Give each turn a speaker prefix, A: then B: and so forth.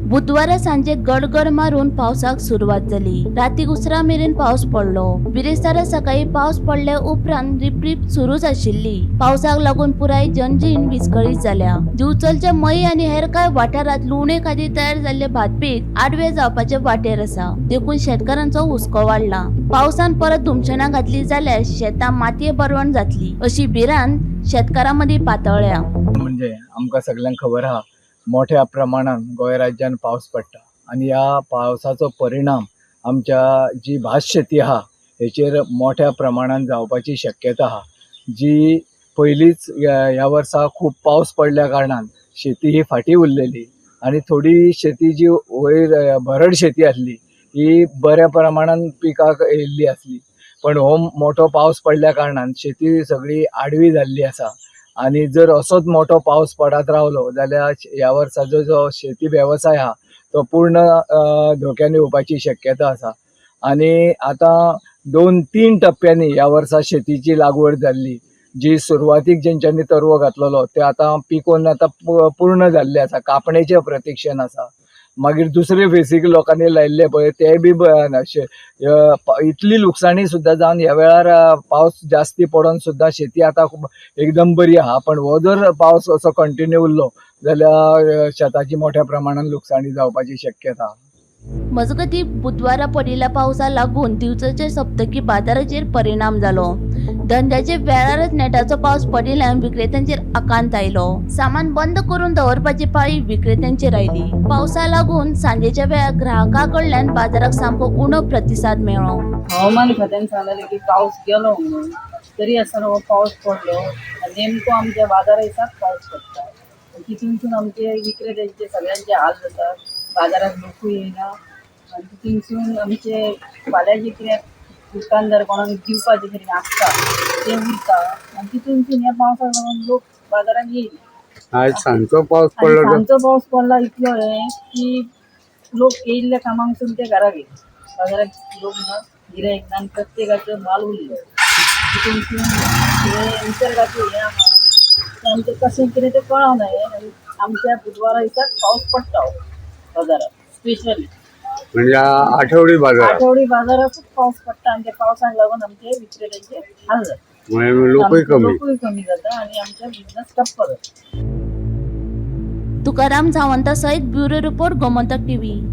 A: बुधवारा सांजे गडगड मारून पावसाक सुरवात जाली. रातीक उसरां मेरेन पावस पडलो. बिरेस्तारा सकाळी पावस पडल्या उपरांत रिपरीप सुरूच आशिल्ली. पावसाक लागून पुराय जनजीण विस्कळीत जाल्या. दिवचलच्या मये आनी हेर कांय वाठारांत लुवणे खातीर तयार जाल्ले भातपीक आडवे जावपाचे वाटेर आसा. देखून शेतकारांचो हुस्को वाडला. पावसान परत धुमशणां घातली जाल्यार शेतां मातये भरवण जातली अशी भिरांत शेतकारां मदीं पातळ्ळ्या.
B: म्हणजे आमकां सगल्यांक खबर आहा, मोठ्या प्रमाणान गोंय राज्यान पावस पडटा आनी ह्या पावसाचो परिणाम आमच्या जी भात शेती आहा हेचेर मोठ्या प्रमाणान जावपाची शक्यता आहा. जी पयलींच ह्या वर्सा खूब पावस पडल्या कारणान शेती ही फाटीं उरलेली आनी थोडी शेती जी वयर भरड शेती आसली ही बऱ्या प्रमाणान पिकाक येयल्ली आसली, पण हो मोठो पावस पडल्या कारणान शेती सगळी आडवी जाल्ली आसा. आनी जर असोच मोठो पावस पडत रावलो जाल्यार ह्या वर्साचो जो शेती वेवसाय आहा तो पूर्ण धोक्यान येवपाची शक्यता आसा. आनी आतां 2-3 टप्प्यांनी ह्या वर्सा शेतीची लागवड जाल्ली, जी सुरवातीक जेंच्यांनी तरवो घातलेलो ते आतां पिकोवन आतां पूर्ण जाल्ले आसा, कापणेचे प्रतिक्षेन आसा. मागीर दुसरे फेसीक लोकांनी लायिल्ले पळय ते बी इतली लुकसाणी सुद्दां जावन ह्या वेळार पावस जास्ती पडोन सुद्दां शेती आतां खूब एकदम बरी आहा, पण हो जर पावस असो कंटिन्यू उरलो जाल्यार शेताची मोठ्या प्रमाणान लुकसाणी जावपाची शक्यता आहा.
A: मजगती बुधवारा पडिल्ल्या पावसा लागून दिवचलच्या सप्तकी बाजाराचेर परिणाम जालो. धंद्याचे वेळारच नेटाचो पावस पडिल्ल्यान विक्रेत्यांचेर आकांत आयलो. सामान बंद करून दवरपाची पाळी विक्रेत्यांचेर आयली. पावसा लागून सांजेच्या वेळार ग्राहकां कडल्यान बाजाराक सामको उणो प्रतिसाद मेळ्ळो.
C: हवामान खात्यान सांगलेलें की पावस गेलो म्हणून, तरी आसतना हो पावस पडलो आनी नेमको आमच्या बाजारा दिसाक पावस पडटा. तितूनसून आमचे विक्रेत्यांचे सगळ्यांचे हाल जाता. बाजारात लोकूय येयना आनी तितूनसून आमचे फाल्यां जे कितें दुकानदार कोणाक दिवपाचें तरी आसता तें उरता आनी तितूनसून ह्या पावसाक लागून लोक बाजारात येयना.
D: आज सांजचो पावस
C: आनी
D: पडलो तर
C: सांजचो पावस पडला इतलो हें की लोक येयल्ल्या कामांकसून ते घरा गेले. बाजारात लोक ना, गिरायक ना आनी प्रत्येकाचो माल उरलो. तितूनसून हें निसर्गाचें हें आहा तें आमचें कशें कितें तें कळना हें. आनी आमच्या बुधवारा दिसाक पावस पडटा हो बाजारात स्पेशली
D: म्हणजे आठवडी बाजार
C: आठवडी बाजारातूच पावस पडटा आनी त्या पावसाक लागून आमचे विक्रेत्यांचे हाल जाता.
D: म्हणजे लोकूय कमी.
C: लोकूय कमी जाता आनी आमचो बिजनस ठप्प जाता.
A: तुकाराम सावंता सयत ब्युरो रिपोर्ट, गोमंतक टीव्ही.